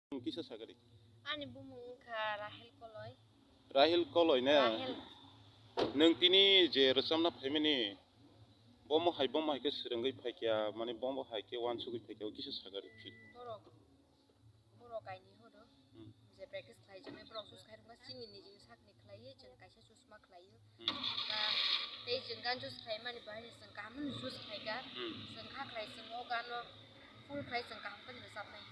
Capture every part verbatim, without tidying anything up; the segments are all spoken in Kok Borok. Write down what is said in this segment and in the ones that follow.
Bumung kisa sagari. Ani bumung wngkha Rahel Koloi. Rahel Koloi ne? Rahel. Nwng tini je rwchabna phaimani, bomo hai, bomo hai khe swrwngwi phaikha, mane bomo hai khe uansugwi phaikha, o kisa sagari phil. Borok, borok kainwi horo. Hmm. Je practice khlai jwnai borok choose khai rwkha, chini nijini sakni khlaiwi chwng kaisa choose ma khlaio. Hmm. Ba tei chwng gan choose khlaimani bahai chwng kaham choose khlaikha. Hmm. Chwng kha khlai chwng o gano full khlai chwng kaham khe rwchabnai.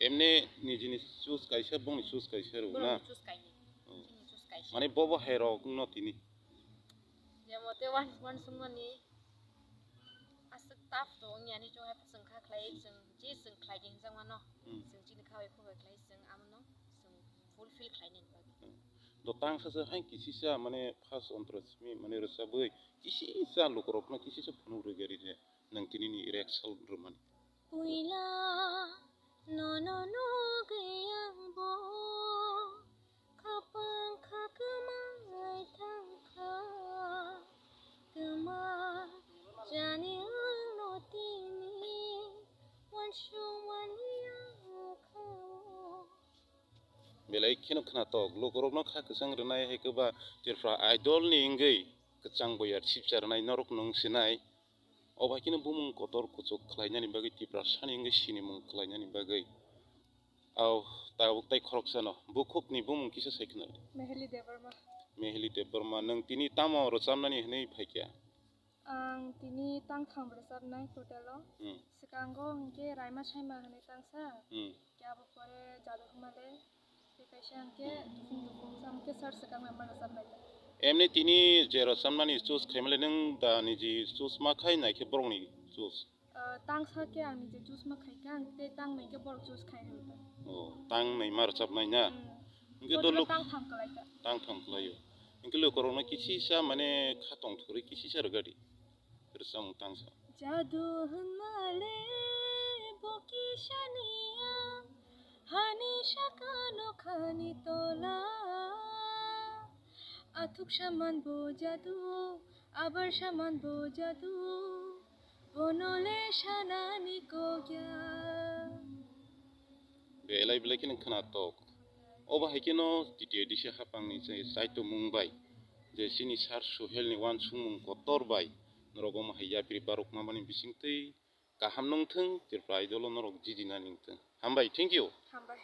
Emni nijini choose kaisa, bongni choose kaisa rw na? Borokni choose kainwi. Hmm. Chini choose kaisa. Mane bobo hai rok no tini. Jemo te wan, wan sumani aswk tough to wngya ni chwng hai chwng kha khlai chwng je chwng khlai di hinjak mano. Hmm. Chwng chini kha bai khuk bai khlai chwng amno chwng fulfill khlai nani bagwi. Hmm. Do tang sa sa hai kisisa mane first ontrasmi mane rwchabwi kisisa lukurokno kisisa phunuk rwgari je nwng tini ni reaction rwmani. Puila nono nugwi ang bo khapang kha kwmai thang kha. Kwma jani ang no tini wansuk manliya kha o. Belai kheno khwnatok, lukurokno kha kwchang rwnai hai khe ba Tripura Idol ni wngwi kwchang boyar sipsa rwnai norok nwng sinai. O bai kheno bumung kotor kuchuk khlainani bagwi Tiprasani wngwi sinimung khlainani bagwi. Au, tabuk tai khoroksano bukhukni bumung kisa sai khna. Meheli Debbarma. Meheli Debbarma, nwng tini tamo rwchabnani hwnwi phaikha? Ang tini tangtham rwchabnai total o. Hmm. Swkango hwnkhe Raima Saima hwnwi tangsa. Hmm. Khe abo pore Jadu Humale, tei kaisa hwnkhe Dukung Dukung, hwnkhe sir swkang member rwchabnai ta. Emni tini je rwchabnani choose khaimale nwng da niji choose ma khai naikhe borokni choose? Ah, tangsa khe ang niji choose ma khaikha, ang tei tangnwi khe borok choose khai rwkha. Oh, tangnwi ma rwchabnai na? Hmm. Hwnkhe Borok dolo tangtham kwlaikha. Tangtham kwlaio. Hwnkhe lukurokno kisisa mane kha tongthorwi kisisa rwgadi. Rwchapmung tangsa. Jadu hwnmale bo kisaniya, hani saka nokhani tola. Athuk saman bo jadu, abar saman bo jadu, bonole sanani kokya. Belai belai kheno khwnatok. Obo hai kheno T T A D C hapangni je saitomung bai, je chini sir Sohelni uansukmung kotor bai, norok omo hai yapri barok mamani bisingtwi kaham nongthwng, Tripura Idol-o norok jidinani wngthwng. Hambai, thank you. Hambai.